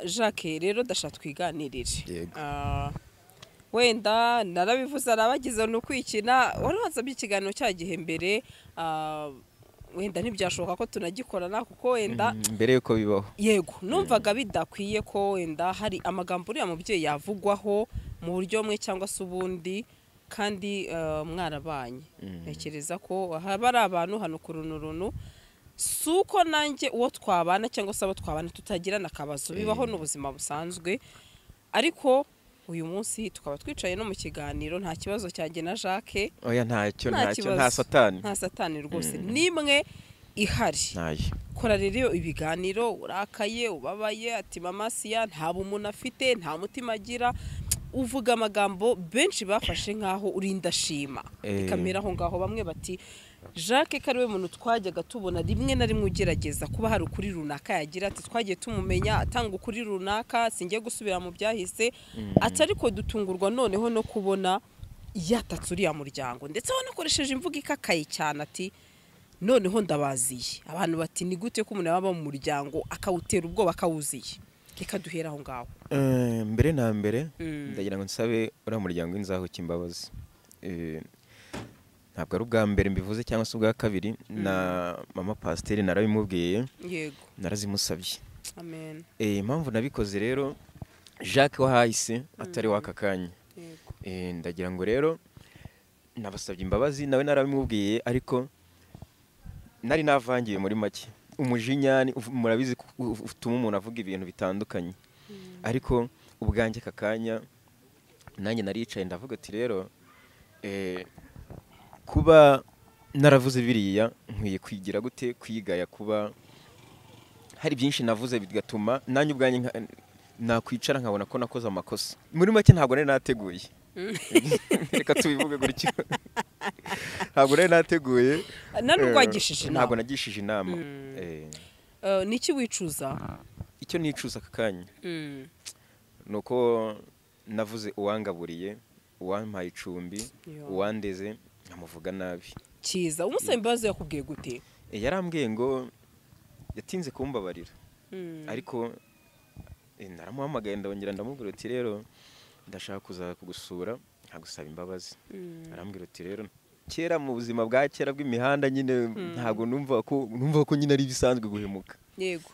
Jacques, rero ndashaka twiganirire. Yego. Wenda narabivuze, arabagize ni ukwikina. Wari wansabye ikiganiro cya gihe mbere, wenda ntibyashoboka ko tunagikorana kuko wenda Mbere yuko bibaho. Yego, numvaga bidakwiye ko wenda hari amagambo uriya mubyeyi yavugwaho mu buryo bumwe cyangwa se ubundi, kandi mwarabanye. Ntekereza ko haba ari abantu hano ku runurunu, si uko nanjye uwo twabana cyangwa se abo twabana tutagirana akabazo, bibaho n'ubuzima busanzwe. Ariko uyu munsi tukaba twicaye no mu kiganiro, nta kibazo cyanjye na Jacques. Oya, ntacyo. Nta Ntacyo. kibazo. Nta satani. Nta satani rwose nimwe ihari. Ntayo. Kora rero ibiganiro urakaye, ubabaye, ati mama Siya nta bumuntu afite, nta mutima agira, uvuga amagambo benshi bafashe nk'aho uri indashima. Ikamera aho ngaho, bamwe bati Jacques ko ari we muntu twajyaga tubona rimwe na rimwe ugerageza kuba hari ukuri runaka yagira, ati twagiye tumumenya atanga ukuri runaka, singiye gusubira mu byahise, ati ariko dutungurwa noneho no kubona yatatse uriya muryango, ndetse wanakoresheje imvugo ikakaye cyane, ati noneho ndabaziye. Abantu bati ni gute ko umuntu yaba mu muryango akawutera ubwoba akawuziye? Reka duhere aho ngaho. Mbere na mbere ndagira ngo nsabe uriya muryango w'inzahuke imbabazi. Ntabwo ari ubwa mbere mbivuze cyangwa se ubwa kabiri, na mama pasiteri narabimubwiye, narazimusabye. Amen. Impamvu nabikoze rero, Jacques wahahise atari w'aka kanya. Ndagira ngo rero nabasabye imbabazi, nawe narabimubwiye, ariko nari navangiye muri make. Umujinya murabizi ko utuma umuntu avuga ibintu bitandukanye, ariko ubwanjye aka kanya nanjye naricaye ndavuga ati rero kuba naravuze biriya nkwiye kwigira gute, kwigaya kuba hari byinshi navuze bigatuma nanjye ubwanjye nakwicara nkabona ko nakoze amakosa. Muri make ntabwo nari nateguye, reka tubivuge gutyo, ntabwo nari nateguye. Nta nubwo wagishije Ntabwo inama. nagishije inama. Niki wicuza? Icyo nicuza aka kanya ni uko navuze uwangaburiye, uwampaye icumbi, uwandeze, nkamuvuga nabi. Cyiza, umusaba imbabazi yakubwiye gute? Yarambwiye ngo yatinze kumbabarira, ariko naramuhamagaye ndongera ndamubwira uti rero ndashaka kuza kugusura nkagusaba imbabazi. Arambwira uti rero kera mu buzima bwa kera bw'imihanda nyine ntabwo numva ko nyine ari ibisanzwe guhemuka,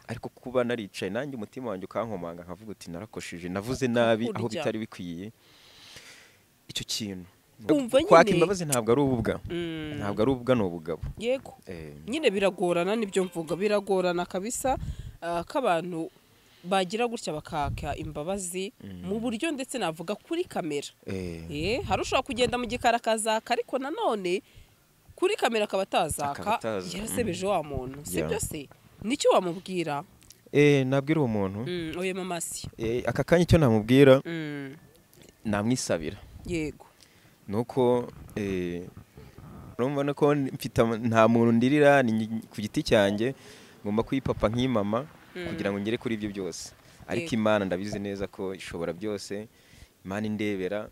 ariko kuba naricaye nanjye umutima wanjye ukankomanga nkavuga uti narakosheje, navuze nabi aho Akakurya. bitari bikwiye, icyo kintu Kumva kwaka nyine. imbabazi ntabwo ari ububwa, ntabwo ari ububwa, ni ubugabo. Nyine biragorana, nibyo mvuga, biragorana kabisa, ko abantu bagira gutya bakaka imbabazi mu buryo ndetse navuga kuri kamera. Hari ushobora kugenda mu gikari akazaka, ariko nanone kuri kamera akaba atazaka. Akaba atazaka. Yarasebeje wa muntu, si byo se? Nicyo wamubwira? Nabwira uwo muntu, Oya mama si aka kanya icyo namubwira, namwisabira ni uko urumva ko mfite nta muntu ndirira, ni ku giti cyanjye ngomba kuyipapa nk'imama kugira ngo ngere kuri ibyo byose, ariko Imana ndabizi neza ko ishobora byose, Imana indebera,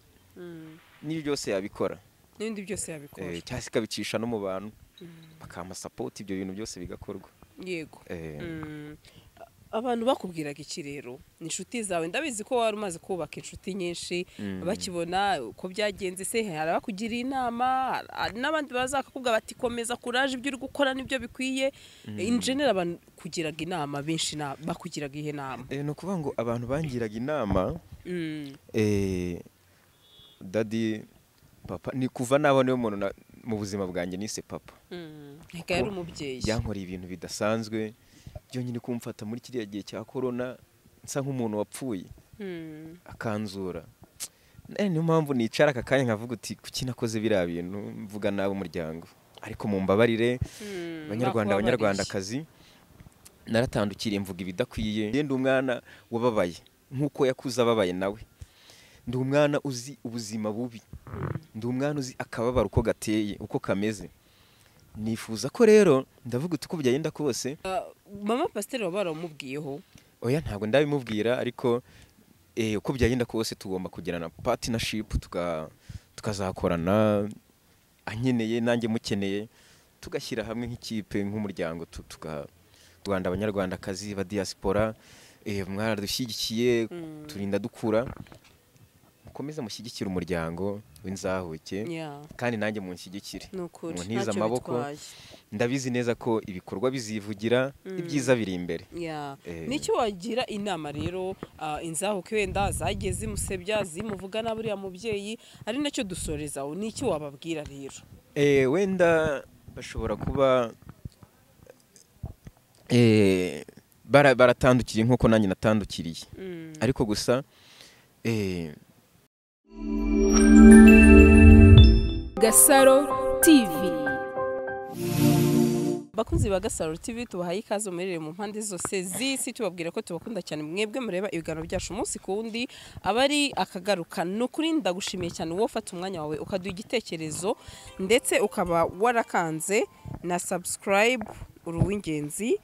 n'ibyo byose yabikora. N'ibindi byose yabikora. Cyangwa se ikabicisha no mu bantu bakampa support, ibyo bintu byose bigakorwa. Abantu bakubwiraga iki rero? Ni inshuti zawe, ndabizi ko wari umaze kubaka inshuti nyinshi. Bakibona uko byagenze se, hari abakugiriye inama, hari n'abandi bazakakubwira bati komeza, kuraje, ibyo uri gukora nibyo bikwiye? In general abantu kugiraga inama benshi bakugiraga ihe nama? Ni ukuvuga ngo abantu bangiraga inama, daddy, papa, ni kuva nabaho niwe muntu mu buzima bwanjye nise papa. Reka, yari umubyeyi. Yankoreye ibintu bidasanzwe byonyine kumfata muri kiriya gihe cya corona nsa nk'umuntu wapfuye, akanzura. Niyo mpamvu nicara aka kanya nkavuga uti kuki nakoze biriya bintu, mvuga nabi umuryango? Ariko mumbabarire, Banyarwanda, Bakubabariye. Abanyarwandakazi, naratandukiriye mvuga ibidakwiye. Ndi umwana wababaye nk'uko yakuze ababaye nawe, ndi umwana uzi ubuzima bubi, ndi umwana uzi akababaro uko gateye, uko kameze. Nifuza ko rero ndavuga uti uko byagenda kose. Mama pasiteri waba waramubwiyeho? Oya, ntabwo ndabimubwira, ariko uko byagenda kose tugomba kugirana partnership, tukazakorana ankeneye nanjye mukeneye, tugashyira hamwe nk'ikipe, nk'umuryango, tuka Rwanda, Abanyarwandakazi ba diaspora. Mwaradushyigikiye turinda dukura, mukomeze mushyigikire umuryango w'inzahuke kandi nanjye munshyigikire, muntize amaboko. Ndabizi neza ko ibikorwa bizivugira, ibyiza biri imbere. Nicyo wagira inama rero inzahuke wenda zagiye zimusebya zimuvuga na buriya mubyeyi, ari nacyo dusoreza, nicyo wababwira rero? Wenda bashobora kuba baratandukiriye nkuko nanjye natandukiriye, ariko gusa Gasaro TV. Bakunzi ba Gasaro TV, tubahaye ikaze muherere mu mpande zose z'isi, tubabwira ko tubakunda cyane mwebwe mureba ibiganiro byacu umunsi ku wundi, abari akagaruka. Ni ukuri ndagushimiye cyane wowe ufata umwanya wawe ukaduha igitekerezo, ndetse ukaba warakanze na subscribe, uri uw'ingenzi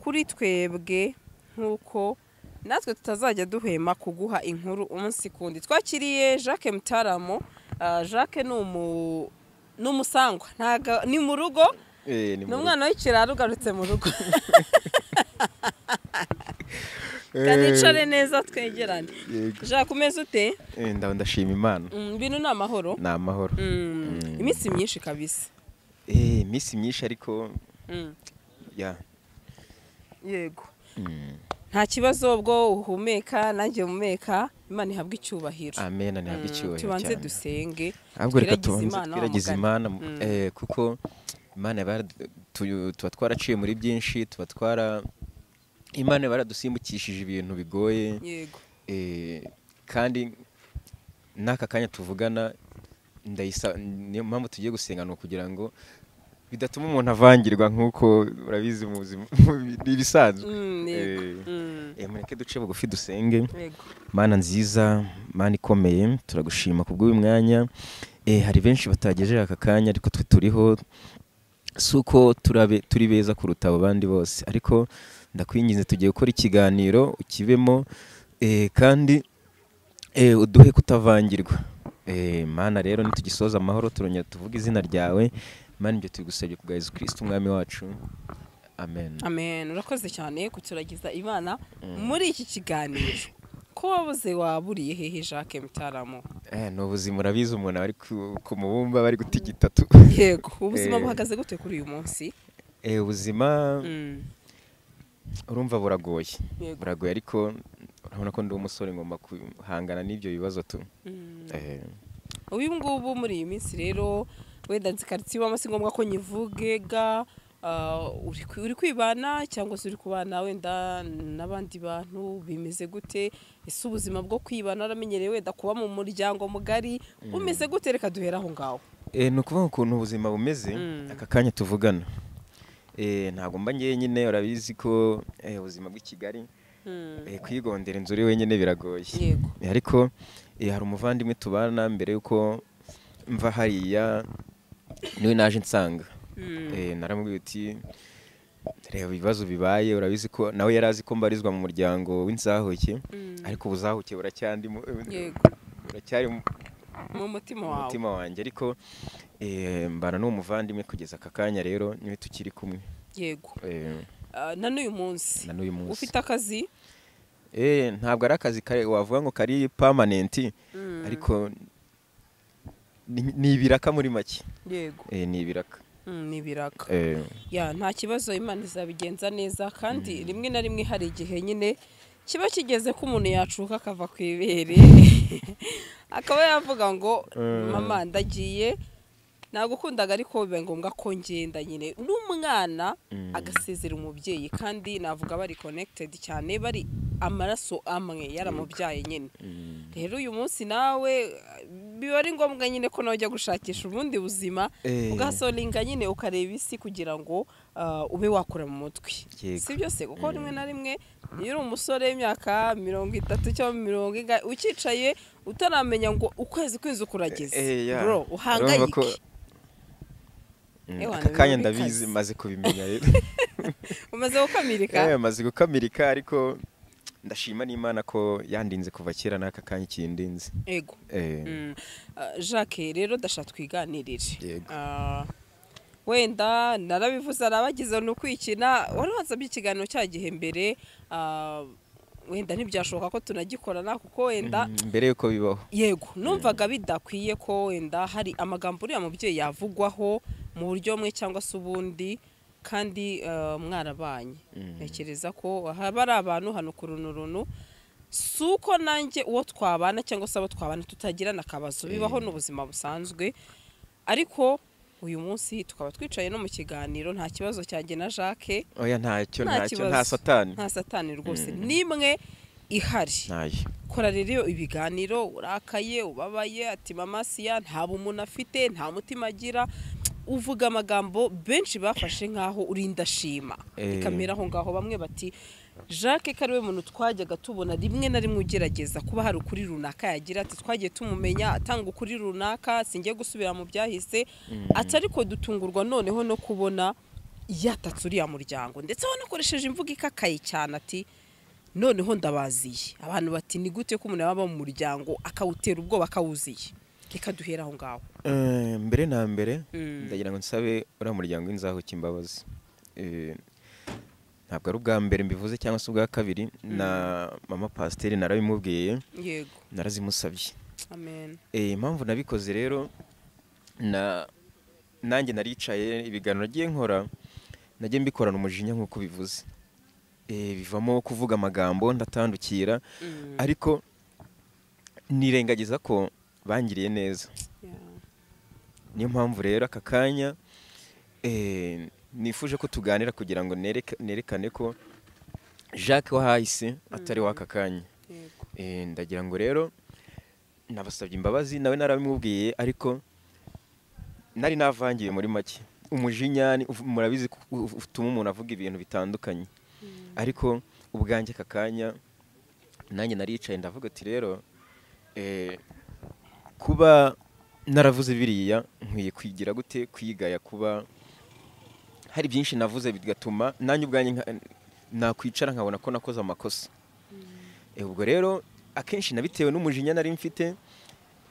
kuri twebwe nk'uko natwe tutazajya duhema kuguha inkuru umunsi ku wundi. Twakiriye Jacques Mutaramo. Jacques ni umusangwa, ni mu rugo, ni umwana w'ikiraro ugarutse mu rugo. Kanicare neza twegerane. Jacques, umeze ute? Ndashima Imana. Ibintu ni amahoro? Ni amahoro. Iminsi myinshi kabisa. Iminsi myinshi ariko ya yego nta kibazo, ubwo uhumeka nanjye humeka, Imana ihabwe icyubahiro. Amen, ntihabwe icyubahiro. Tubanze dusenge, ahubwo reka tubanze twiragize Imana, kuko Imana tuba twaraciye muri byinshi, tuba twara Imana baradusimbukishije ibintu bigoye. Yego. Kandi n'aka kanya tuvugana ndayisa, niyo mpamvu tugiye gusenga, ni ukugira ngo bidatuma umuntu avangirwa nkuko urabizi mu buzima ibisanzwe. Mureke duce bugufi dusenge. Mana nziza, Mana ikomeye, turagushima kubw'uyu mwanya. Hari benshi batagejeje aka kanya, ariko twe turiho, si uko turi beza kuruta abo bandi bose, ariko ndakwinginze tugiye gukora ikiganiro ukibemo, kandi uduhe kutavangirwa. Mana rero nitugisoza amahoro turongera tuvuge izina ryawe. Mana, ibyo tugusabye kubwa Yesu Kristo umwami wacu. Amen. Amen. Urakoze cyane kuturagiza Imana muri iki kiganiro. Ko wabuze waburiye hehe Jacques Mutaramo? Ni ubuzima, urabizi umuntu ari ku mubumba bari gutigita tu. Yego, ubuzima buhagaze gute kuri uyu munsi? Ubuzima urumva buragoye. Buragoye, ariko urabona ko ndi umusore ngomba guhangana n'ibyo bibazo tu. Uyu ngubu muri iyi minsi rero wenda nzi quartier ubamo, si ngombwa ko nyivuge ga, uri kwibana cyangwa se uri kubana wenda n'abandi bantu, bimeze gute? Ese ubuzima bwo kwibana waramenyereye wenda kuba mu muryango mugari, bumeze gute? Reka duhera aho ngaho. Ni ukuvuga ukuntu ubuzima bumeze aka kanya tuvugana. Ntabwo mba ngiye nyine, urabizi ko ubuzima bw'i Kigali kwigondera inzu uri wenyine biragoye. Ariko hari umuvandimwe tubana mbere yuko mva hariya, niwe naje nsanga. Naramubwiye uti reba ibibazo bibaye, urabizi ko nawe yari azi ko mbarizwa mu muryango w'inzahuke, ariko ubuzahuke buracyandi buracyari mu mutima wanjye, ariko mbana n'uwo muvandimwe kugeza aka kanya rero niwe tukiri kumwe. Yego. Na n'uyu munsi ufite akazi? Ntabwo ari akazi wavuga ngo kari permanent, ariko ni ibiraka muri make. Yego. Ni ibiraka. Ni ibiraka. Ya nta kibazo, Imana izabigenza neza, kandi rimwe na rimwe hari igihe nyine kiba kigeze ko umuntu yacuka akava ku ibere akaba yavuga ngo mama ndagiye, nagukundaga ariko biba ngombwa ko ngenda nyine. N'umwana agasezera umubyeyi, kandi navuga bari connected cyane, bari amaraso amwe, yaramubyaye nyine. Rero uyu munsi nawe biba ari ngombwa nyine ko nawe ujya gushakisha ubundi buzima, ugasolinga nyine ukareba isi kugira ngo ube wakura mu mutwe. Si byo se? Kuko rimwe na rimwe iyo uri umusore w'imyaka 30 cyangwa 40 ukicaye utaramenya ngo ukwezi kw'inzu kurageze, bro uhangayike. Aka kanya ndabizi, maze kubimenya rero. Umaze gukamirika? Maze gukamirika, ariko ndashima n'Imana ko yandinze kuva kera n'aka kanya ikindinze. Yego. Jacques rero ndashaka twiganirire. Wenda narabivuze arabagize no kwikina, wari wansabye ikiganiro cya gihe mbere, Wenda ntibyashoboka ko tunagikorana kuko wenda mbere yuko bibaho. Yego, numvaga bidakwiye ko wenda hari amagambo uriya mubyeyi yavugwaho mu buryo bumwe cyangwa se ubundi, kandi mwarabanye. Ntekereza ko haba ari abantu hano ku runurunu, si uko nanjye uwo twabana cyangwa se abo twabana tutagirana akabazo, bibaho n'ubuzima busanzwe. Ariko uyu munsi tukaba twicaye no mu kiganiro, nta kibazo cyanjye na Jacques. Oya, ntacyo, ntacyo, nta satani, nta satani rwose nimwe ihari. Kora rero ibiganiro urakaye, ubabaye, ati mama Siya nta bumuntu afite, nta mutima agira, uvuga amagambo benshi bafashe nkaho uri indashima. Ikamera aho ngaho, bamwe bati Jacques ko ariwe muntu twajyaga tubona rimwe na rimwe ugerageza kuba hari ukuri runaka yagira, ati twagiye tumumenya atanga ukuri runaka, singiye gusubira mu byahise, ati ariko dutungurwa noneho no kubona yatatse uriya muryango, ndetse wanakoresheje imvugo ikakaye cyane, ati noneho ndabaziye. Abantu bati ni gute ko umuntu yaba mu muryango akawutera ubwoba akawuziye? Reka duhera aho ngaho. Mbere na mbere ndagira ngo nsabe uriya muryango w'inzahuke imbabazi. Ntabwo ari ubwa mbere mbivuze cyangwa se ubwa kabiri, na mama pasiteri narabimubwiye, yego narazimusabye. Amen. Impamvu nabikoze rero, nanjye naricaye, ibiganiro nagiye nkora nagiye mbikorana umujinya nk'uko bivuze, bivamo kuvuga amagambo ndatandukira, ariko nirengagiza ko bangiriye neza. Niyo mpamvu rero aka kanya nifuje ko tuganira kugira ngo nerekane ko Jacques wahahise atari w'aka kanya. Ndagira ngo rero nabasabye imbabazi, nawe narabimubwiye, ariko nari navangiye muri make. Umujinya murabizi utuma umuntu avuga ibintu bitandukanye, ariko ubwanjye aka kanya nanjye naricaye ndavuga ati rero kuba naravuze biriya nkwiye kwigira gute, kwigaya kuba hari byinshi navuze bigatuma nanjye ubwanjye nakwicara nkabona ko nakoze amakosa. Ubwo rero akenshi nabitewe n'umujinya nari mfite,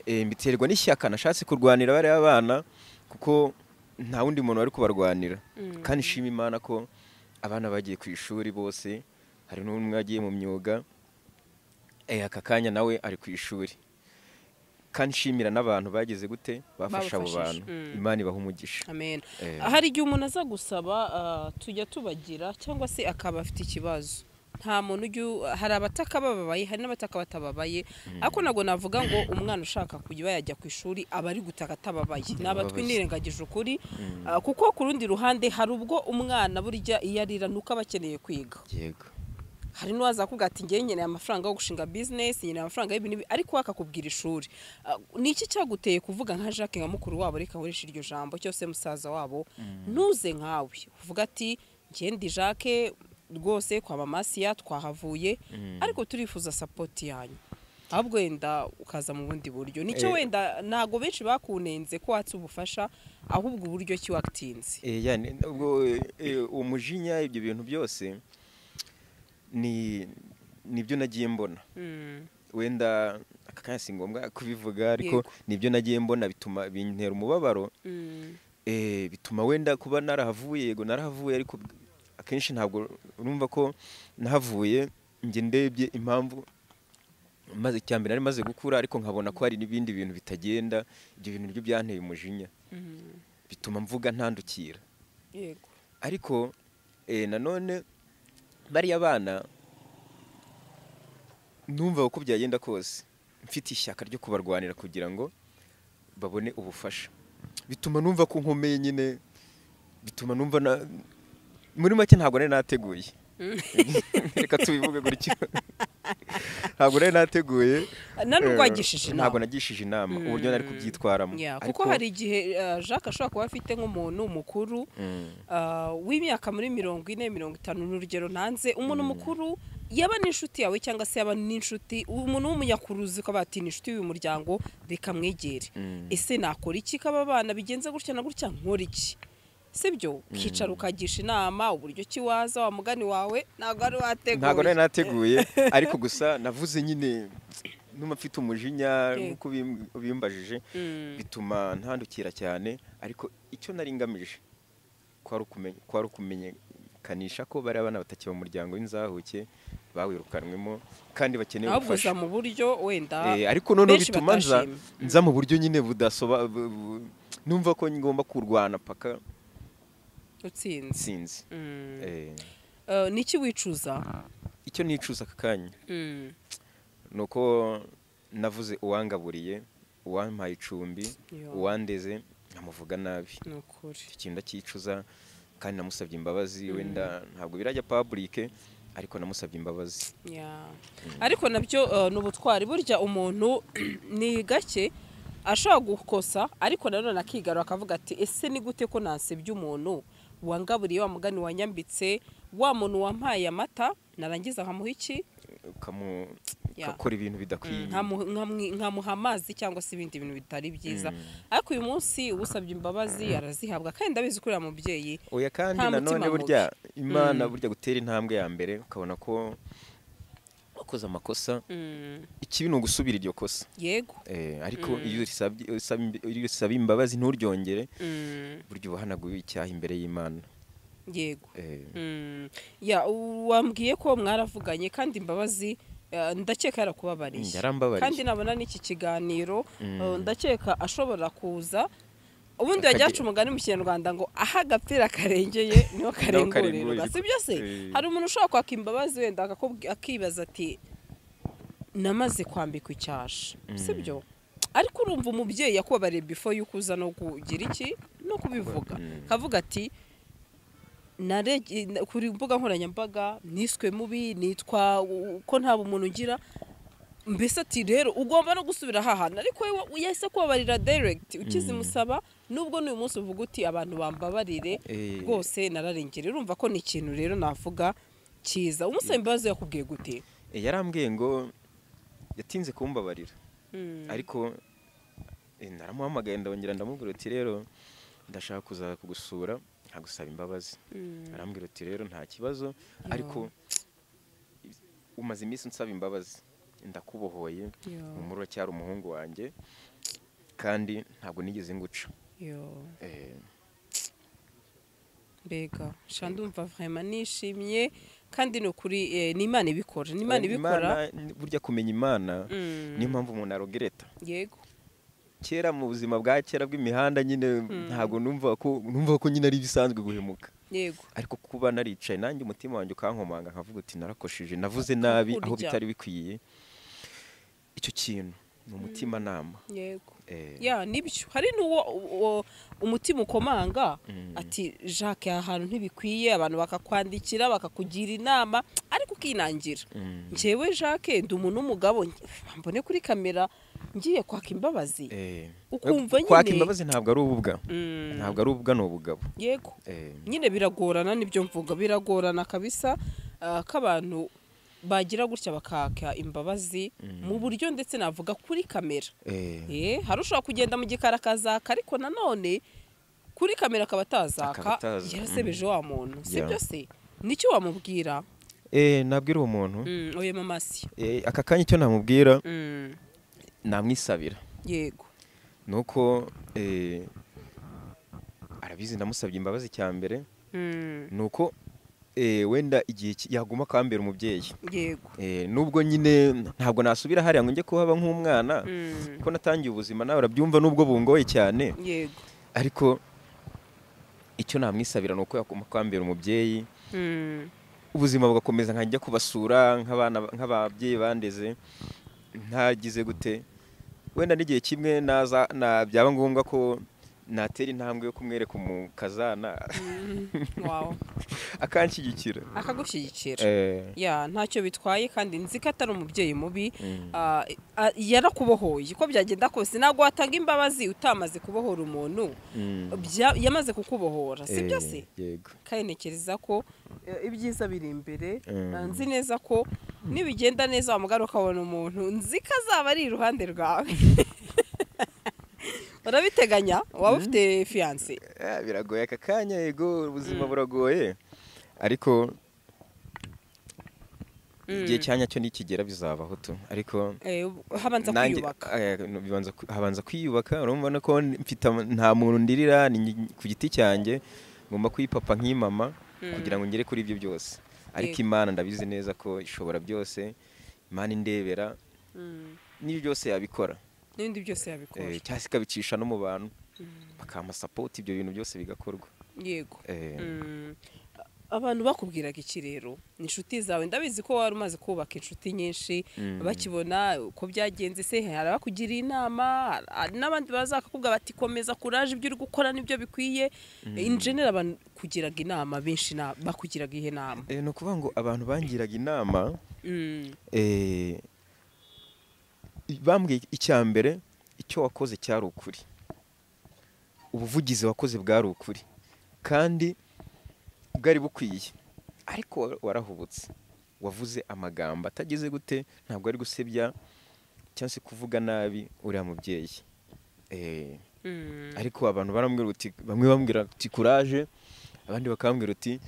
mbiterwa n'ishyaka nashatse kurwanira bariya abana, kuko nta wundi muntu wari kubarwanira. Kandi nshima Imana ko abana bagiye ku ishuri bose, hari n'umwe wagiye mu myuga, aka kanya nawe ari ku ishuri. Kandi nshimira n'abantu bagize gute bafasha abo bantu, Imana ibaha umugisha. Amen. Hari igihe umuntu aza gusaba tujya tubagira cyangwa se akaba afite ikibazo, nta muntu ujya, hari abataka bababaye, hari n'abataka batababaye, ariko ntabwo navuga ngo umwana ushaka kujya yajya ku ishuri aba ari gutaka atababaye, nabatwi nirengagije ukuri, kuko ku rundi ruhande hari ubwo umwana burya iyo arira nuko aba akeneye kwiga. Yego. Hari n'uwaza kuvuga ati ngiye nkeneye amafaranga yo gushinga business, nkeneye amafaranga y'ibintu, ariko akakubwira ishuri. Ni iki cyaguteye kuvuga nka Jacques nka mukuru wabo, reka nkoreshe iryo jambo cyose musaza wabo, ntuze nkawe uvuga ati ngiye ndi Jacques rwose kwa mama Siya twahavuye, ariko turifuza support yanyu, ahubwo wenda ukaza mu bundi buryo. Nicyo wenda ntago benshi bakunenze ko watse ubufasha, ahubwo uburyo ki wakitinze. Yani ubwo umujinya ibyo bintu byose ni nibyo nagiye mbona. Wenda aka kanya si ngombwa kubivuga, ariko nibyo nagiye mbona bituma bintera umubabaro. Bituma wenda kuba narahavuye, yego narahavuye, ariko akenshi ntabwo urumva ko nahavuye nge ndebye impamvu maze cyambere nari maze gukura, ariko nkabona ko hari n'ibindi bintu bitagenda, ibyo bintu nibyo byanteye umujinya, bituma mvuga ntandukira. Yego. Ariko nanone bariya bana numva uko byagenda kose mfite ishyaka ryo kubarwanira kugira ngo babone ubufasha, bituma numva ko nkomeye nyine, bituma numva muri make ntabwo nari nateguye. Reka tubivuge gutyo, ntabwo nari nateguye, ntabwo ntabwo nagishije inama uburyo nari kubyitwaramo. Kuko hari igihe Jacques ashobora kuba afite nk'umuntu mukuru w'imyaka muri 40, 50, n'urugero ntanze, umuntu mukuru yaba n'inshuti yawe cyangwa se yaba n'inshuti umuntu w'umunyakuruzi ukaba ati ni inshuti y'uyu muryango, reka mwegere, ese nakora iki kaba abana bigenze gutya na gutya, nkora iki? Sibyo, ukicara ukagisha inama uburyo ki waza wa mugani wawe ntabwo ari wateguye. Ntabwo nari nateguye, ariko gusa navuze nyine numa mfite umujinya nkuko bimbajije, bituma ntandukira cyane, ariko icyo nari ngamije kwari ukumenyekanisha ko bari abana batakiba mu muryango w'inzahuke, Bawirukanwemo kandi bakeneye ahubwo ubufasha uza mu buryo wenda ariko noneho benshi bituma nza batashimye. Nza mu buryo nyine budasoba numva ko ngomba kurwana paka utsinze. Nsinzi. Niki wicuza? Icyo nicuza aka kanya ni uko navuze uwangaburiye, uwampaye icumbi, Yo. uwandeze, nkamuvuga nabi. Ni ukuri. Icyo kintu ndacyicuza kandi namusabye imbabazi. Wenda ntabwo birajya public, ariko namusabye imbabazi. Yeah. Ariko nabyo ni ubutwari. Burya umuntu ni gake ashobora gukosa, ariko nanone akigarura akavuga ati: "Ese ni gute ko nasebye umuntu wangaburiye, wa mugani, wanyambitse, wa muntu wampaye amata, narangiza nkamuha iki?" Ukakora ibintu bidakwiye. Nkamuha amazi cyangwa se ibindi bintu bitari byiza. Ariko uyu munsi usabye imbabazi arazihabwa, kandi ndabizi ko uriya mubyeyi Oya, kandi nta nanone mutima burya Imana, Mm. burya gutera intambwe ya mbere ukabona ko wakoze amakosa, ikibi ni ugusubira iryo kosa. Ariko iyo iyo usabye imbabazi nturyongere, burya uba uhanaguye icyaha imbere y'Imana. Ya, wambwiye ko mwaravuganye, kandi imbabazi ndakeka yarakubabariye. Yarambabariye. Kandi nabona n'iki kiganiro, ndakeka ashobora kuza ubundi bajya baca umugani mu Kinyarwanda ngo aho agapira karengeye niho karengurirwa. Karengurirwa. Si byo se? Hari umuntu ushobora kwaka imbabazi wenda akibaza ati: "Namaze kwambikwa icyasha," si byo? Ariko urumva umubyeyi yakubabariye before yuko uza no kugira iki no kubivuga, kavuga ati: "Kuri mbuga nkoranyambaga niswe mubi, nitwa ko nta bumuntu ngira." Mbese ati: "Rero ugomba no gusubira hahana." Ariko we yahise kubabarira direct ukizimusaba, nubwo n'uyu munsi uvuga uti: "Abantu bambabarire rwose, nararengera." Urumva ko ni ikintu rero navuga cyiza. Umusaba imbabazi yakubwiye gute? Yarambwiye ngo yatinze kumbabarira, ariko naramuhamagaye, ndongera ndamubwira uti: "Rero ndashaka kuza kugusura nkagusaba imbabazi." Arambwira uti: "Rero nta kibazo, ariko umaze iminsi unsaba imbabazi, ndakubohoye. Humura, uracyari umuhungu wanjye kandi ntabwo nigeze nguca." Yo. Mbega sha, ndumva vraiment nishimye, kandi ni ukuri, ni Imana ibikora, ni Imana ibikora. Burya kumenya Imana, niyo mpamvu umuntu arogereta. Kera mu buzima bwa kera bw'imihanda nyine, ntabwo numva ko nyine ari ibisanzwe guhemuka. Ariko kuba naricaye nanjye umutima wanjye ukankomanga, nkavuga uti: "Narakosheje, navuze nabi aho Kakurya. bitari bikwiye." Icyo kintu ni umutimanama. Ya, nibyo. Hari n'uwo umutima ukomanga ati: "Jacques, aha hantu ntibikwiye." Abantu bakakwandikira, bakakugira inama, ariko ukinangira. "Njyewe Jacques ndi umuntu w'umugabo, mbone kuri kamera ngiye kwaka imbabazi." Ukumva Kwaka nyine imbabazi ntabwo ari ububwa. Ntabwo ari ububwa, ni ubugabo. Nyine biragorana, nibyo mvuga, biragorana kabisa, ko abantu bagira gutya bakaka imbabazi mu buryo ndetse navuga kuri kamera. Hari ushobora kugenda mu gikari akazaka, ariko nanone kuri kamera akaba atazaka. Akaba ataza. Yarasebeje wa muntu, si byo se? Nicyo wamubwira? Nabwira uwo muntu, Oya, mama si aka kanya icyo namubwira, namwisabira ni uko arabizi ndamusabye imbabazi cya mbere, ni uko wenda igihe yaguma akambera umubyeyi. Nubwo nyine ntabwo nasubira hariya ngo njye kuhaba nk'umwana, kuko natangiye ubuzima, nawe urabyumva, nubwo bungoye cyane, ariko icyo namwisabira ni uko yaguma akambera umubyeyi, ubuzima bugakomeza, nkajya kubasura nk'abana, nk'ababyeyi bandeze, ntagize gute. Wenda n'igihe kimwe naza na byaba ngombwa ko natera intambwe yo kumwereka umukazana, akanshyigikira. Akagushyigikira. Ya, ntacyo bitwaye, kandi nzi ko atari umubyeyi mubi. Yarakubohoye. Uko byagenda kose ntabwo watanga imbabazi utamaze kubohora umuntu. Yamaze kukubohora, si byo se? Yego. Kandi ntekereza ko ibyiza biri imbere. Nzi neza ko nibigenda neza wamugara ukabona umuntu, nzi ko azaba ari iruhande rwawe. Urabiteganya? Waba ufite fiancé? Biragoye aka kanya. Yego, ubuzima buragoye, ariko igihe cyanya cyo nikigera bizabaho tu, ariko Habanza kwiyubaka. Habanza kwiyubaka. Urumva ko mfite nta muntu ndirira, ni ku giti cyanjye, ngomba kwipapa nk'imama kugira ngo ngere kuri ibyo byose. Ariko Imana ndabizi neza ko ishobora byose, Imana indebera n'ibyo byose yabikora, n'ibindi byose yabikora, cyangwa se ikabicisha no mu bantu bakampa support, ibyo bintu byose bigakorwa. Yego. Abantu bakubwiraga iki rero? Ni inshuti zawe, ndabizi ko wari umaze kubaka inshuti nyinshi, bakibona uko byagenze se hari abakugiriye inama, n'abandi bazakakubwira bati komeza kuraje, ibyo uri gukora nibyo bikwiye. In general abantu kugiraga inama benshi bakugiraga ihe nama? Ni ukuvuga ngo abantu bangiraga inama, bambwiye icya mbere, icyo wakoze cyari ukuri, ubuvugizi wakoze bwari ukuri kandi bwari bukwiye, ariko warahubutse, wavuze amagambo atageze gute, ntabwo ari gusebya cyangwa se kuvuga nabi uriya mubyeyi. Ariko abantu barambwira uti, bamwe bambwira uti kuraje, abandi bakambwira uti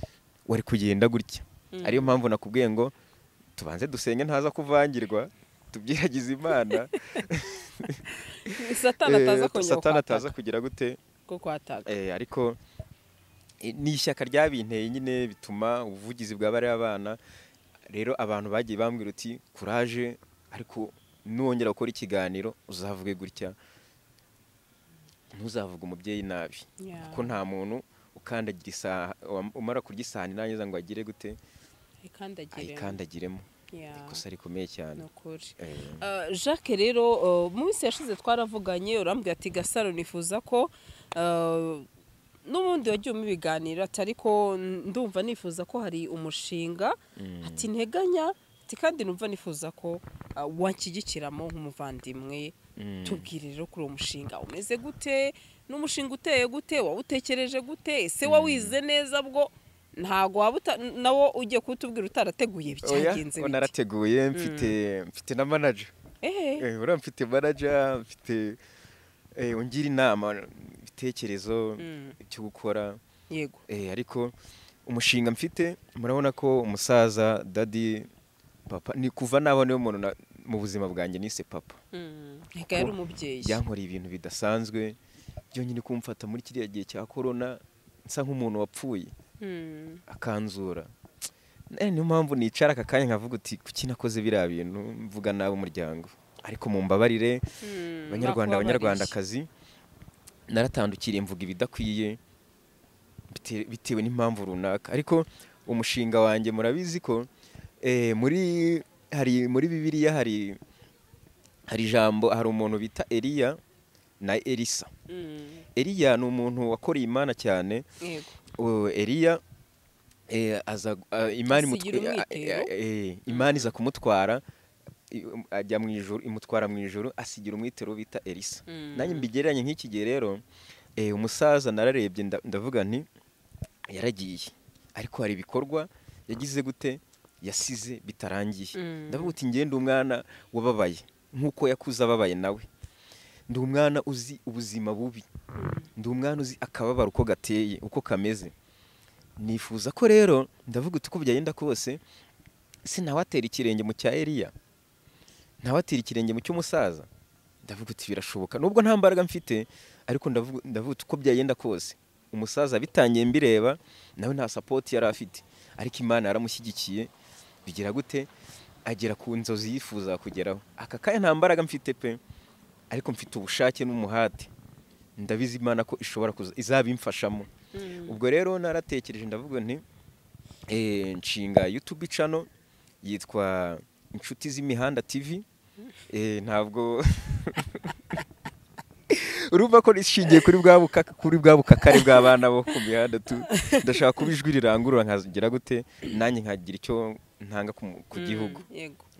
wari kugenda gutya. Ariyo mpamvu nakubwiye ngo tubanze dusenge ntaza kuvangirwa, tubyiragize Imana, Satani ataza kugira gute ko kwataka. Ariko ni ishyaka ryabinteye nyine, bituma ubuvugizi bwa bariya abana. Rero abantu bagiye bambwira uti kuraje, ariko nuwongera gukora ikiganiro uzavuge gutya, ntuzavuge umubyeyi nabi, kuko nta muntu ukandagira isaha, umara kurya isahani nangiza ngo agire gute, ayikandagiremo. Ikosa rikomeye cyane. Jacques rero mu minsi yashize twaravuganye, urambwira ati Gasaro nifuza ko n'ubundi wagiye mu biganiro, ati ariko ndumva nifuza ko hari umushinga, ati nteganya, ati kandi numva nifuza ko wanshyigikiramo nk'umuvandimwe. Tubwire rero kuri uwo mushinga umeze gute, n'umushinga uteye gute, wawutekereje gute, ese wawize neza bwo ntago waba nawo ugiye kutubwira utarateguye byagenze bite? Narateguye, mfite na manager. Ura mfite manager, mfite ungira inama, ibitekerezo cyo gukora. Yego. Ariko umushinga mfite, murabona ko umusaza daddy papa ni kuva nabone umuntu mu buzima bwanjye nise papa. Reka yari umubyeyi. Yankoreye ibintu bidasanzwe byonyine kumfata muri kiriya gihe cya corona nsa nk'umuntu wapfuye. Akanzura. Niyo mpamvu nicara aka kanya nkavuga uti kuki nakoze biriya bintu mvuga nabi umuryango, ariko mumbabarire Banyarwanda Abanyarwandakazi, naratandukiriye mvuga ibidakwiye bitewe n'impamvu runaka. Ariko umushinga wanjye murabizi ko muri Bibiliya hari ijambo, hari umuntu bita Eliya na Elisa. Eliya ni umuntu wakoreye Imana cyane. Eliya aza Imana iza kumutwara ajya mu ijuru, imutwara mu ijuru, asigira umwitero bita Elisa. Nanjye mbigereranye nk'iki gihe rero, umusaza nararebye ndavuga nti yaragiye, ariko hari ibikorwa yagize gute yasize bitarangiye. Ndavuga uti ngende umwana wababaye nkuko yakuze ababaye nawe, ndi umwana uzi ubuzima bubi, ndi umwana uzi akababaro uko gateye uko kameze. Nifuza ko rero ndavuga uti uko byagenda kose sinawatera ikirenge mu cya Eliya, ntawatera ikirenge mu cy'umusaza. Ndavuga uti birashoboka nubwo nta mbaraga mfite, ariko ndavuga uti uko byagenda kose umusaza bitangiye mbireba nawe nta support yari afite, ariko Imana yaramushyigikiye bigira gute agera ku nzozi yifuza kugeraho. Aka kanya nta mbaraga mfite pe, ariko mfite ubushake n'umuhate, ndabizi Imana ko ishobora izabimfashamo. Ubwo rero naratekereje ndavuga nti nshinga YouTube channel yitwa Inshuti z'Imihanda TV. Ntabwo urumva ko nishingiye kuri bwa bukakare bw'abana bo ku mihanda tu. Ndashaka kuba ijwi rirangurura nkagira gute nanjye nkagira icyo ntanga ku gihugu.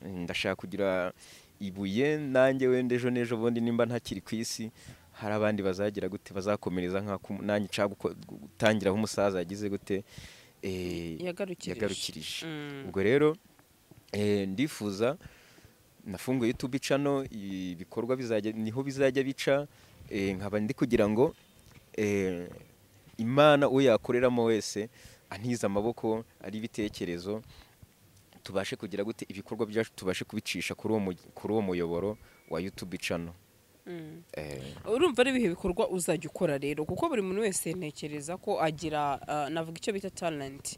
Ndashaka kugira ibuye nanjye wenda ejo n'ejo bundi nimba ntakiri ku isi hari abandi bazagira gute bazakomereza nka nanjye nshaka gutangira aho umusaza yagize gute yagarukirije. Ubwo rero ndifuza nafunguye YouTube channel, ibikorwa bizajya niho bizajya bica, nkaba ndi kugira ngo Imana uwo yakoreramo wese antiza amaboko ari ibitekerezo, tubashe kugira gute ibikorwa byacu tubashe kubicisha kuri uwo muyoboro wa YouTube channel. Urumva ari ibihe bikorwa uzajya ukora rero, kuko buri muntu wese ntekereza ko agira navuga icyo bita talent.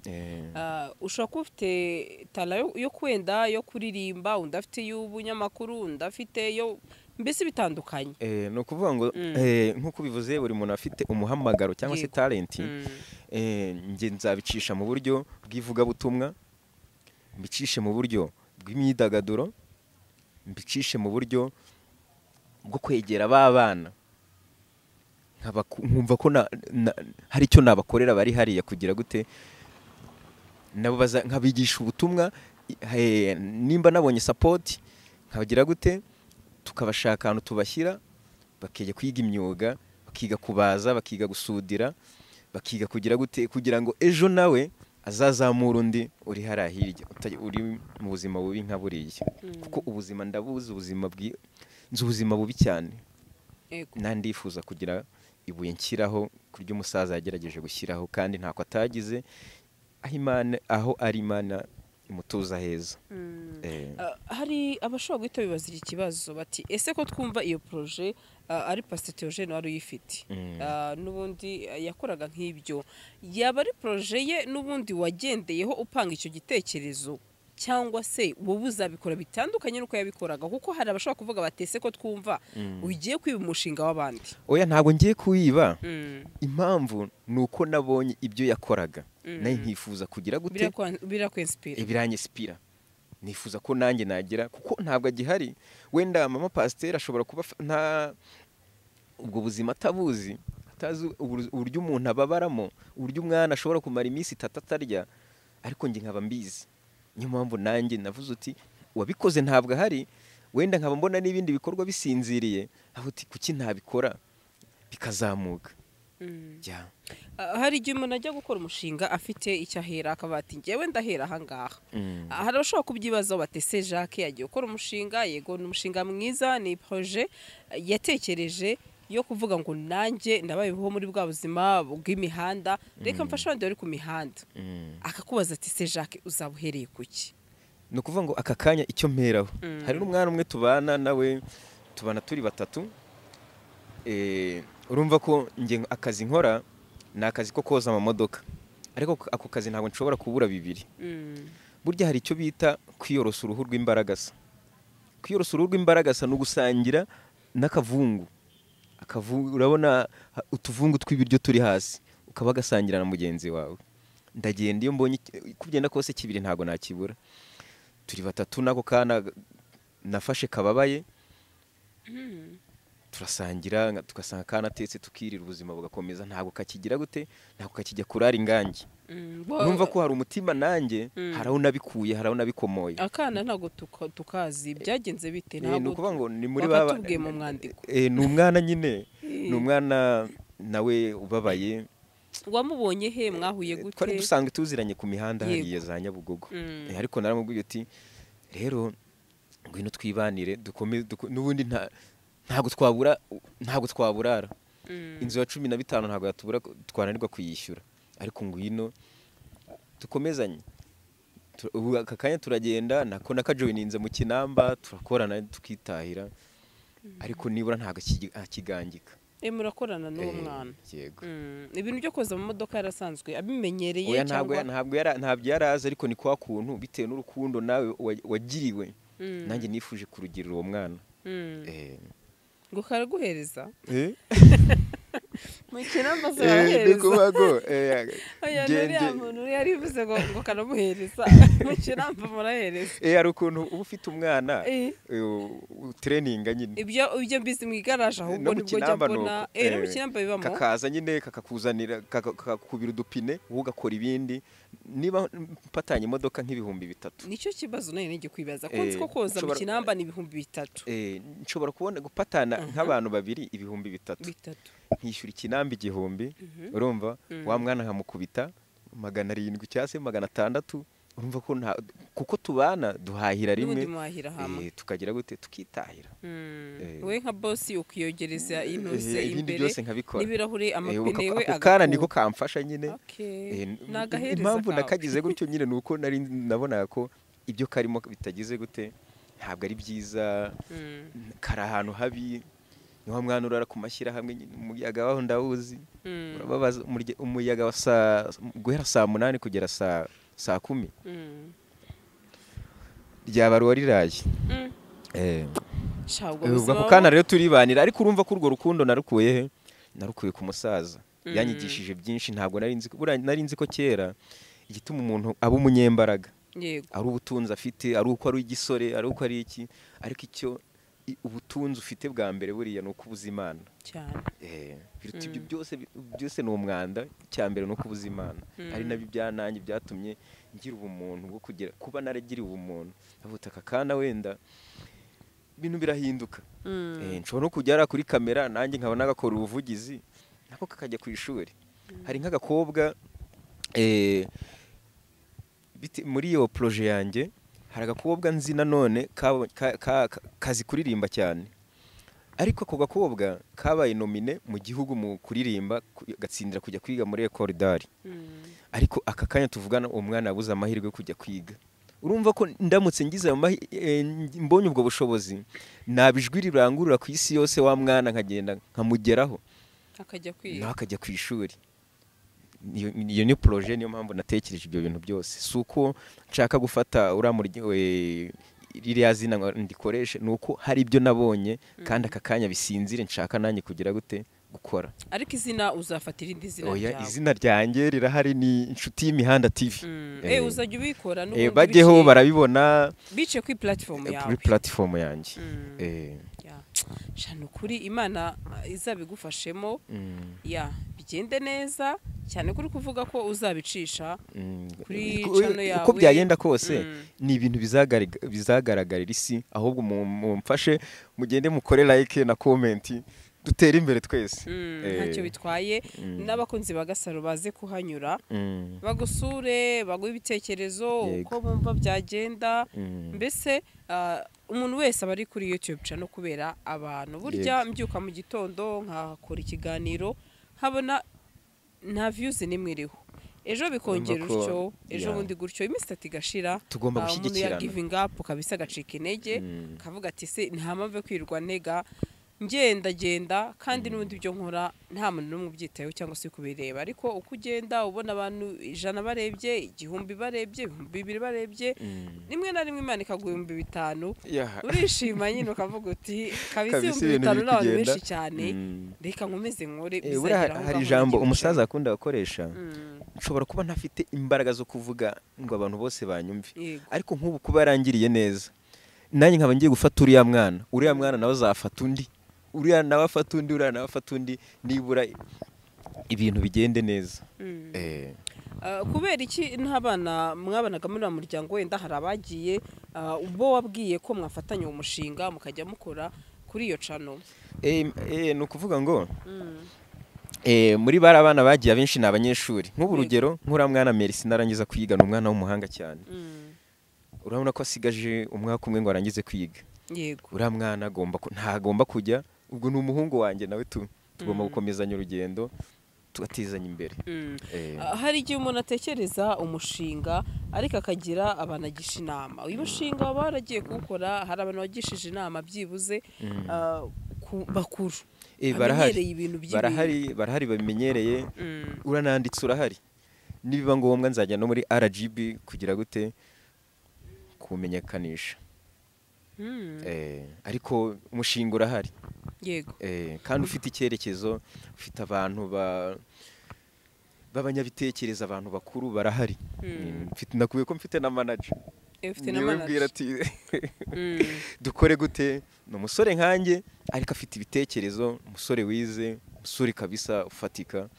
Ushobora kuba ufite talent yo kwenda, yo kuririmba, undi afite y'ubunyamakuru, undi afite yo mbese bitandukanye. Ni ukuvuga ngo nk'uko bivuze buri muntu afite umuhamagaro cyangwa se talent. Njye nzabicisha mu buryo bw'ivugabutumwa, mbicishe mu buryo bw'imyidagaduro, mbicishe mu buryo bwo kwegera ba bana, nkumva ko hari icyo nabakorera bari hariya kugira gute nabo nkabigisha ubutumwa. Nimba nabonye support nkabagira gute, tukabashaka ahantu tubashyira bakijya kwiga imyuga, bakiga kubaza, bakiga gusudira, bakiga kugira gute, kugira ngo ejo nawe azazamura undi uri hariya hirya uri mu buzima bubi nka buriya. Kuko ubuzima ndabuzi, ubuzima nzi ubuzima bubi cyane, nandifuza kugira ibuye nshyiraho kurya umusaza yagerageje gushyiraho kandi ntako atagize, aho ari Imana imutuza heza. Hari abashobora guhita bibaza iki kibazo bati ese ko twumva iyo projet ari Pastor Theogene wari uyifite, n'ubundi yakoraga nk'ibyo, yaba ari projet ye n'ubundi wagendeyeho upanga icyo gitekerezo, cyangwa se wowe uzabikora bitandukanye n'uko yabikoraga? Kuko hari abashobora kuvuga bati ese ko twumva ugiye kwiba umushinga w'abandi. Oya, ntabwo ngiye kuwiba. Impamvu ni uko nabonye ibyo yakoraga nayo nkifuza kugira gute, birakwinspira, biranyinspira, nifuza ko nanjye nagira, kuko ntabwo agihari. Wenda mama pasiteri ashobora kuba nta ubwo buzima atabuzi, atazi uburyo umuntu ababaramo, uburyo umwana ashobora kumara iminsi 3 atarya, ariko njye nkaba mbizi. Niyo mpamvu nanjye navuze uti wabikoze ntabwo ahari, wenda nkaba mbona n'ibindi bikorwa bisinziriye, aho uti kuki ntabikora bikazamuka. Hari igihe umuntu ajya gukora umushinga afite icyo ahera akaba ati ngewe ndahera aha ngaha. Hari abashobora kubyibazaho bati ese Jacques yagiye gukora umushinga, yego ni umushinga mwiza, ni projet yatekereje yo kuvuga ngo nanjye ndabayeho muri bwa buzima bw'imihanda, reka mfashe abandi bari ku mihanda. Akakubaza ati se Jacques uzabuhereye kuki? Ni ukuvuga ngo aka kanya icyo mperaho, hari n'umwana umwe tubana nawe, tubana turi 3. Urumva ko nge akazi nkora ni akazi ko koza amamodoka, ariko ako kazi ntabwo nshobora kubura 2. Burya hari icyo bita kwiyorosa uruhu rw'imbaragasa. Kwiyorosa uruhu rw'imbaragasa ni ugusangira n'akavungu. Urabona utuvungu tw'ibiryo turi hasi, ukaba gasangira na mugenzi wawe. Ndagenda iyo mbonye kugenda kose 2 ntago nakibura. Turi 3 nako kana nafashe kababaye, turasangira tugasanga kanatetse, tukirira, ubuzima bugakomeza. Ntabwo kakigira gute, ntabwo kakijya kurara ingange. Numva ko hari umutima nanjye, hari aho nabikuye, hari aho nabikomoye. Akana ntabwo tukazi byagenze bite, ntabwo ukuvuga ngo ni muri baba tubwiye mu mwandiko. Ni umwana nyine, ni umwana nawe ubabaye. Wamubonye he, mwahuye gute? Twari dusanzwe tuziranye ku mihanda hariya za Nyabugogo. Ariko naramubwiye uti rero ngwino twibanire, dukomeze, n'ubundi ntabwo twabura, ntabwo twaburara. Inzu ya 15 ntabwo yatubura, twananirwa kuyishyura, ariko ngwino dukomezanye. Ubu aka kanya turagenda, nako nakajoininze mu kinamba, turakorana tukitahira, ariko nibura ntabwo akigangika. Murakorana n'uwo mwana? Yego. Ibintu byo koza mu modoka yarasanzwe abimenyereye cyangwa? Ntabwo yarazi, ariko ni kwa kuntu bitewe n'urukundo nawe wagiriwe, nanjye nifuje kurugirira uwo mwana. Ngo karaguhereza? Mu kinamba se barahereza? Oya, muntu yarivuze ngo karamuhereza, mu kinamba murahereza. Hari ukuntu uba ufite umwana utraininga nyine. Ibyo mbizi mu igaraje ahubwo nibwo njya mbona. No mu kinamba bibamo. Kakaza nyine kakakuzanira, kakakubira udupine, wowe ugakora ibindi. Niba mpatanye imodoka nk'ibihumbi 3. Nicyo kibazo nayo ngiye kwibaza, ko nzi ko koza mu kinamba ni ibihumbi 3. Nshobora kubona gupatana nk'abantu 2 ibihumbi 3. Nkishyura ikinamba 1000, urumva wa mwana nkamukubita 700 cyangwa se 600, urumva ko kuko tubana duhahira rimwe, tukagira gute tukitahira. We nka boss ukiyogereza intuze imbere n'ibirahure, amapine we agakora. Kana niko kamfasha nyine. Impamvu nakagize gutyo nyine nuko nari nabonaga ko ibyo karimo bitagize gute, ntabwo ari byiza, kari ahantu habi. Ni wa mwana urara ku mashyirahamwe, umuyaga waho ndawuzi, urababaza. Umuyaga wa guhera saa 8 kugera saa 10 ryaba riraye. Ubwo ako kana rero turibanira, ariko urumva ko urwo rukundo narukuye he? Narukuye ku musaza, yanyigishije byinshi. Ntabwo nari nzi ko kera igituma umuntu aba umunyembaraga ari ubutunzi afite, ari uko ari igisore, ari uko ari iki, ariko icyo ubutunzi ufite bwa mbere buriya ni uko ubuza Imana cyane. Biruta ibyo byose, byose ni umwanda. Icya mbere ni uko ubuza Imana, ari nabyo byananjye byatumye ngira ubumuntu bwo kugira, kuba naragiriye ubumuntu. Ndavuga aka kana wenda ibintu birahinduka, nshobora no kujya kuri kamera nanjye nkaba nagakora ubuvugizi nako kakajya ku ishuri. Hari nk'agakobwa muri iyo projet yanjye, hari agakobwa nzi nanone kazi kuririmba cyane, ariko ako gakobwa kabaye nomine mu gihugu mu kuririmba, gatsindira kujya kwiga muri Ecole d'Art. Ariko aka kanya tuvugana uwo mwana yabuze amahirwe yo kujya kwiga. Urumva ko ndamutse ngize mbonye ubwo bushobozi, nabijwi rirangurura ku isi yose, wa mwana nkagenda nkamugeraho akajya kwiga, nawe akajya ku ishuri. Iyo ni projet, niyo mpamvu natekereje ibyo bintu byose. Si uko nshaka gufata ririya zina ndikoreshe, ni uko hari ibyo nabonye kandi aka kanya bisinzire, nshaka nanjye kugira gute gukora. Ariko izina uzafata irindi zina ryawe? Izina ryanjye rirahari, ni Inshuti y'Imihanda TV. Uzajya ubikora n'ubundi bajyeho barabibona, bice kuri platform yawe, kuri platform yanjye. Shana ukuri Imana izabigufashemo, ya bigende neza cyane kuri kuvuga ko uzabicisha kuri channel yawe. Uko byagenda kose ni ibintu bizagaragarira isi, ahubwo mumfashe mugende mukore like na comment, dutere imbere twese. Ntacyo bitwaye, n'abakunzi ba Gasaro baze kuhanyura, bagusure, baguhe ibitekerezo uko bumva byagenda. Mbese umuntu wese aba ari kuri YouTube channel kubera abantu. Burya mbyuka mu gitondo nkakora ikiganiro nkabona nta views nimwe iriho, ejo bikongera utyo, ejo bundi gutyo, iminsi itatu igashira. Tugomba gushyigikirana. Umuntu ya giving up kabisa, agacika intege, kavuga ati se nta mpamvu yo kwirwa ntega ngenda genda, kandi n'ubundi ibyo nkora nta muntu n'umwe ubyitayeho cyangwa se kubireba. Ariko uko ugenda ubona abantu 100 barebye, 1000 barebye, 2000 barebye, rimwe na rimwe Imana ikaguha 5000, urishima nyine ukavuga uti kabisa 5000 n'abantu benshi cyane, reka nkomeze nkore. Bizagera. Hari ijambo umusaza akunda gukoresha, nshobora kuba ntafite imbaraga zo kuvuga ngo abantu bose banyumve, ariko nk'ubu kuba yarangiriye neza, nanjye nkaba ngiye gufata uriya mwana, uriya mwana nawe azafata undi, uriya nawe afata undi, uriya nawe afata undi, nibura ibintu bigende neza. Kubera iki ntabana mwabanaga muri wa muryango, wenda hari abagiye ubwo wabwiye ko mwafatanya uwo mushinga mukajya mukora kuri iyo channel? Ni ukuvuga ngo muri bari abana bagiye abenshi ni abanyeshuri. Nk'ubu urugero nk'uriya mwana Merci narangiza kwiga, ni umwana w'umuhanga cyane, urabona ko asigaje umwaka umwe ngo arangize kwiga. Yego. Uriya mwana ntagomba kujya, ubwo ni umuhungu wanjye nawe tugomba gukomezanya urugendo tugatizanya imbere. Hari igihe umuntu atekereza umushinga ariko akagira abantu agisha inama. Uyu mushinga waba waragiye kuwukora, hari abantu bagishije inama byibuze bakuru bamenyereye ibintu by'ibintu? Barahari babimenyereye, urananditse urahari, nibiba ngombwa nzajya no muri RGB kugira gute kumenyekanisha. Ariko umushinga urahari. Yego. Kandi ufite icyerekezo, ufite abantu b'abanyabitekerezo, abantu bakuru barahari. Nakubiye ko mfite na manager. Ufite na manager. Ati dukore gute? Ni umusore nkanjye ariko afite ibitekerezo, umusore wize, umusore kabisa ufatika.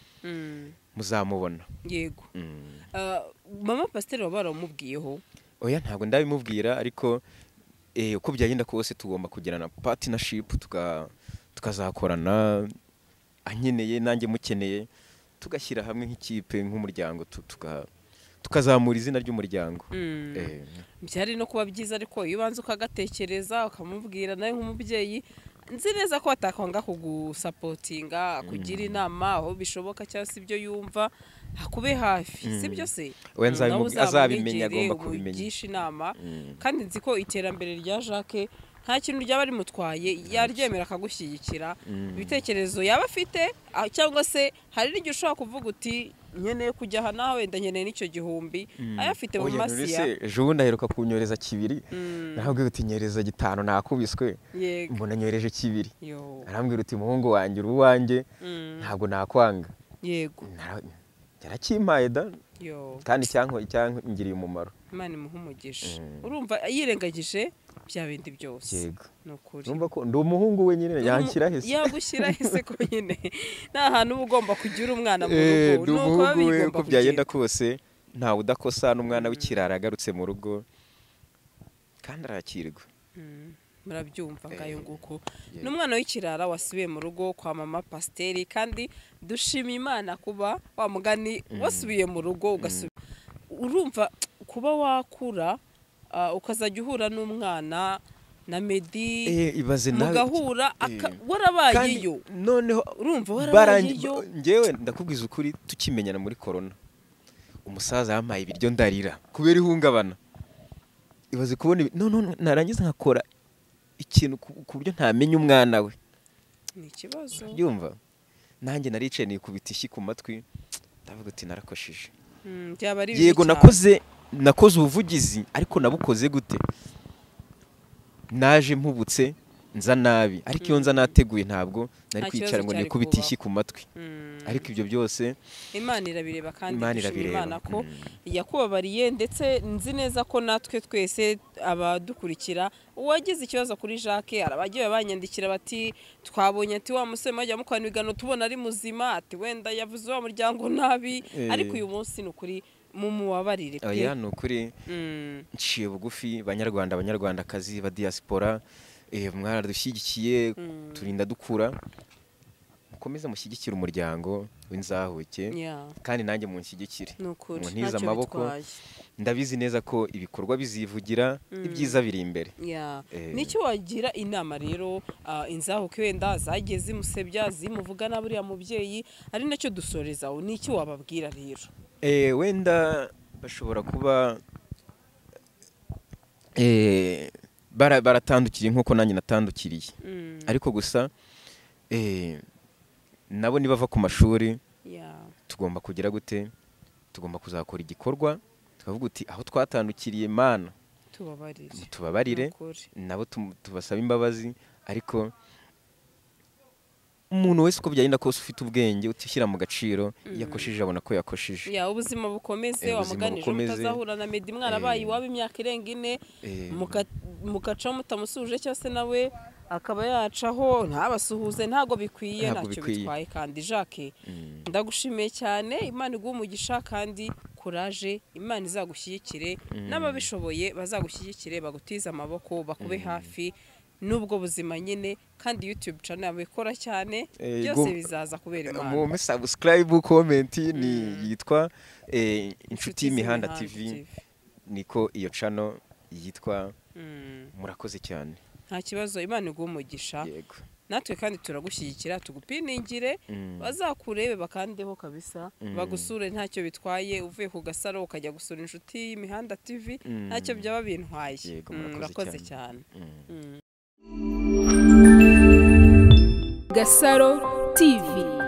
Muzamubona. Yego. Mama Pasiteri waba waramubwiyeho? Oya, ntabwo ndabimubwira, ariko uko byagenda kose tugomba kugirana partnership, tukazakorana, ankeneye nanjye mukeneye, tugashyira hamwe nk'ikipe, nk'umuryango, tukazamura izina ry'umuryango. Byari no kuba byiza, ariko iyo ubanza ukagatekereza ukamubwira nawe nk'umubyeyi, nzi neza ko atakwanga kugusapotinga, akugira inama aho bishoboka cyangwa se ibyo yumva akube hafi, si byo se? Azabimenya, agomba kubimenya, umugisha inama. Kandi nzi ko iterambere rya Jacques Nta kintu ryaba rimutwaye, yaryemera akagushyigikira. Ibitekerezo yaba afite, cyangwa se hari n'igihe ushobora kuvuga uti nkeneye kujya aha nawe, wenda nkeneye n'icyo gihumbi, ayafite mu masiya. Ejo bundi aheruka kunyoreza 2, narabwira uti nyereza 5 nakubiswe, mbona nyoreje 2. Arambwira uti muhungu wanjye uri uwanjye, ntabwo nakwanga. Yego. Yarakimpaye da. Kandi cyankingiriye umumaro. Imana imuhe umugisha. Urumva yirengagije bya bindi byose. Yego. Nukuri. Urumva ko ndi umuhungu we nyine, yanshyira hese. Yagushyira hese ko nyine. Nta hantu uba ugomba kugira umwana mu rugo. Ndi umuhungu we uko byagenda kose, ntawe udakosa, n'umwana w'ikirara agarutse mu rugo kandi arakirwa. Murabyumva ngayo nguko. N'umwana w'ikirara wasubiye mu rugo kwa mama Pasiteri, kandi dushima Imana kuba wa mugani wasubiye mu rugo ugasubira. Urumva kuba wakura ukazajya uhura n'umwana na Meddy, mugahura warabayeyo. Noneho urumva warabayeyo. Njyewe ndakubwiza ukuri, tukimenyana muri corona umusaza yampaye ibiryo ndarira kubera ihungabana. Ibaze kubona none narangiza nkakora ikintu ku buryo ntamenya umwana we. Ni ikibazo. Yumva nanjye naricaye nikubita ishyi ku matwi, ndavuga uti narakoshije. Byaba ari yego, nakoze ubuvugizi, ariko nabukoze gute? Naje mpubutse nza nabi, ariko iyo nza nateguye ntabwo nari kwicara ngo nikubite ishyi ku matwi. Ariko ibyo byose Imana irabireba, kandi dushima Imana ko yakubabariye, ndetse nzi neza ko natwe twese abadukurikira uwagize ikibazo kuri Jacques arabagiye banyandikira bati twabonye ati wa musore mwajya mukorana ibiganiro tubona ari muzima, ati wenda yavuze wa muryango nabi, ariko uyu munsi ni ukuri mumubabarire pe. Oya, ni ukuri nciye bugufi banyarwanda, abanyarwandakazi ba diaspora, mwaradushyigikiye turinda dukura, mukomeze mushyigikire umuryango w'inzahuke, kandi nanjye munshyigikire, muntize amaboko. Ndabizi neza ko ibikorwa bizivugira, ibyiza biri imbere. Nicyo wagira inama rero inzahuke wenda zagiye zimusebya zimuvuga na buriya mubyeyi, ari nacyo dusoreza, nicyo wababwira rero? Wenda bashobora kuba baratandukiriye nkuko nanjye natandukiriye, ariko gusa nabo nibava ku mashuri tugomba kugira gute? Tugomba kuzakora igikorwa tukavuga uti aho twatandukiriye Mana tubabarire, nabo tubasaba imbabazi. Ariko umuntu wese uko byagenda kose ufite ubwenge utishyira mu gaciro, yakoshije abona ko yakoshije. Ubuzima bukomeze, wamuganije mutazahura na Meddy mwarabaye iwabo imyaka irenga 4, mukaca mutamusuje cyose nawe akaba yacaho ntabasuhuze, ntago bikwiye, ntacyo bitwaye. Kandi Jacques ndagushimiye cyane, Imana iguhe umugisha kandi courage, Imana izagushyigikire, n'ababishoboye bazagushyigikire, bagutize amaboko, bakube hafi nubwo buzima nyine. Kandi YouTube channel yawe ikora cyane, byose bizaza kubera Imana. Mu subscribe, comment, ni yitwa Inshuti y'Imihanda TV, niko iyo channel yitwa. Murakoze cyane. Nta kibazo, Imana iguhe umugisha. Natwe kandi turagushyigikira, tugupiningire, bazakurebe bakandeho kabisa, bagusure ntacyo bitwaye. Uvuye ku Gasaro ukajya gusura Inshuti y'Imihanda TV, ntacyo byaba bintwaye. Murakoze cyane. Gasaro TV.